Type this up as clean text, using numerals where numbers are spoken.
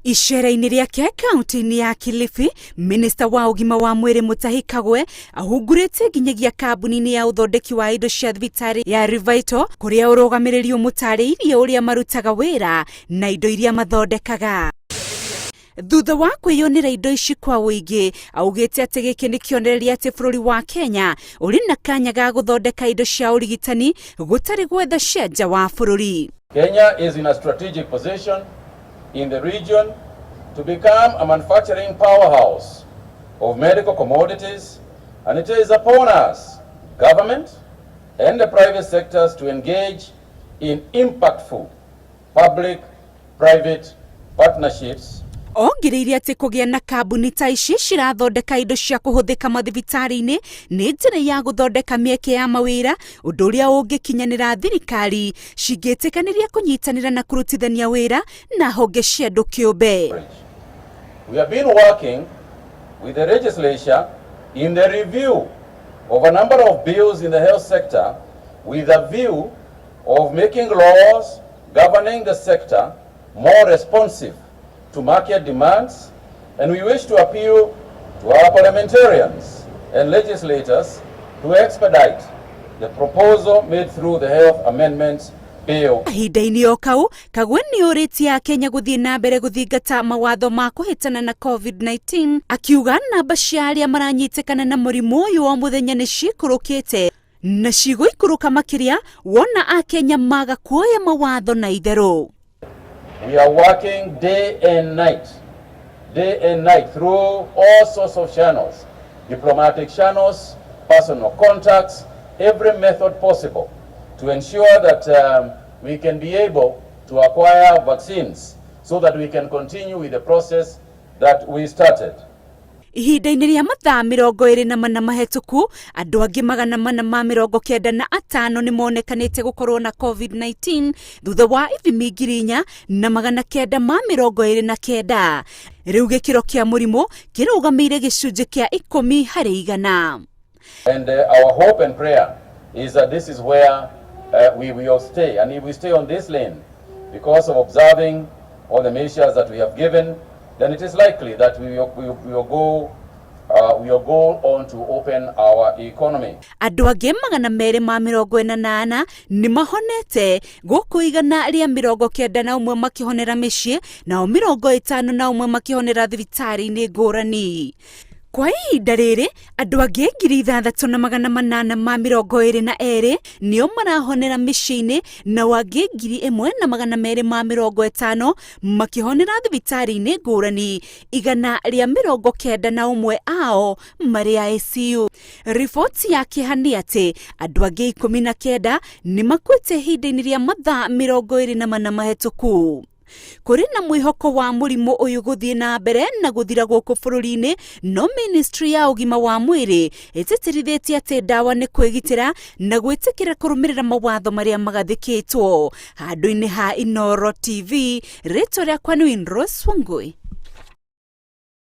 Icera-inĩ rĩake kaunti-inĩ ya Kilifi, minista wa ũgima wa mwĩrĩ Mutahi Kagwe ahungurĩte nginyagia kambuni-inĩ ya ũthondeki wa indo cia thibitarĩ ya Revital kũrĩa ũrũgamĩrĩri ũmũtarĩirie ũrĩa marutaga wĩra na indo iria mathondekaga. Thutha wa kwĩyonera indo ici kwa ũingĩ, augĩte atĩ gĩkĩ nĩ kĩonereria atĩ bũrũri wa Kenya ũrĩ na kanya ga gũthondeka indo cia ũrigitani gũtarĩ gwetha cia nja wa bũrũri. Kenya is in a strategic position in the region to become a manufacturing powerhouse of medical commodities, and it is upon us, government and the private sectors, to engage in impactful public-private partnerships. Ongereire atĩ kũgĩa na kambuni ta ici cirathondeka indo cia kũhũthĩka mathibitarĩ-inĩ nĩ njĩra ya gũthondeka mĩeke ya mawĩra, ũndũ ũrĩa ũngĩkinyanĩra thirikari cingĩtĩkanĩria kũnyitanĩra na kũrutithania wĩra na honge cia andũ kĩũmbe. We have been working with the legislature in the review of a number of bills in the health sector with a view of making laws governing the sector more responsive to market demands, and we wish to appeal to our parliamentarians and legislators to expedite the proposal made through the Health Amendments Bill. Kahinda-inĩ o kau, Kagwe nĩ orĩtie Akenya gũthiĩ na mbere gũthingata mawatho ma kũhĩtana na COVID-19, akiuga namba cia arĩa maranyitĩkana na mũrimũ ũyũ o mũthenya nĩ cikũrũkĩte na cigũikũrũka makĩria wona Akenya maga kuoya mawatho na itherũ. We are working day and night, day and night through all sorts of channels, diplomatic channels, personal contacts, every method possible to ensure that we can be able to acquire vaccines so that we can continue with the process that we started. Ihinda-inĩ rĩa mathaa 24 mahĩtũku, andũ angĩ 495 nĩ monekanĩte gũkorwo na COVID-19 thutha wa ithimi 4929. Rĩu gĩkĩro kĩa mũrimũ kĩrũgamĩire gĩcunjĩ kĩa 10%. And our hope and prayer is that this is where we will stay. And if we stay on this lane, because of observing all the measures that we have given, then it is likely that we will go on to open our economy. Andũ angĩ 244 nĩ mahonete gũkũ 191 makĩhonera mĩciĩ, nao 51 makĩhonera thibitarĩ-inĩ ngũrani. Kwa ihinda rĩrĩ, andũ angĩ 6822 nĩo marahonera mĩciĩ-inĩ, nao angĩ 1250 makĩhonera thibitarĩ-inĩ ngũrani, 191 ao marĩ ICU. Riboti ya kĩeha nĩ atĩ andũ angĩ 19 nĩ makuĩte ihinda-inĩ rĩa mathaa 24 mahĩtũku. Kũrĩ na mwĩhoko wa mũrimũ ũyũ gũthiĩ na mbere na gũthira gũkũ bũrũri-inĩ, no ministry ya ũgima wa mwĩrĩ ĩtĩtĩrithĩtie atĩ ndawa nĩ kwĩgitĩra na gwĩtĩkĩra kũrũmĩrĩra mawatho marĩa magathĩkĩtwo. Handũ-inĩ ha Inooro TV, rĩtwa rĩakwa nĩ Winrose Wangui.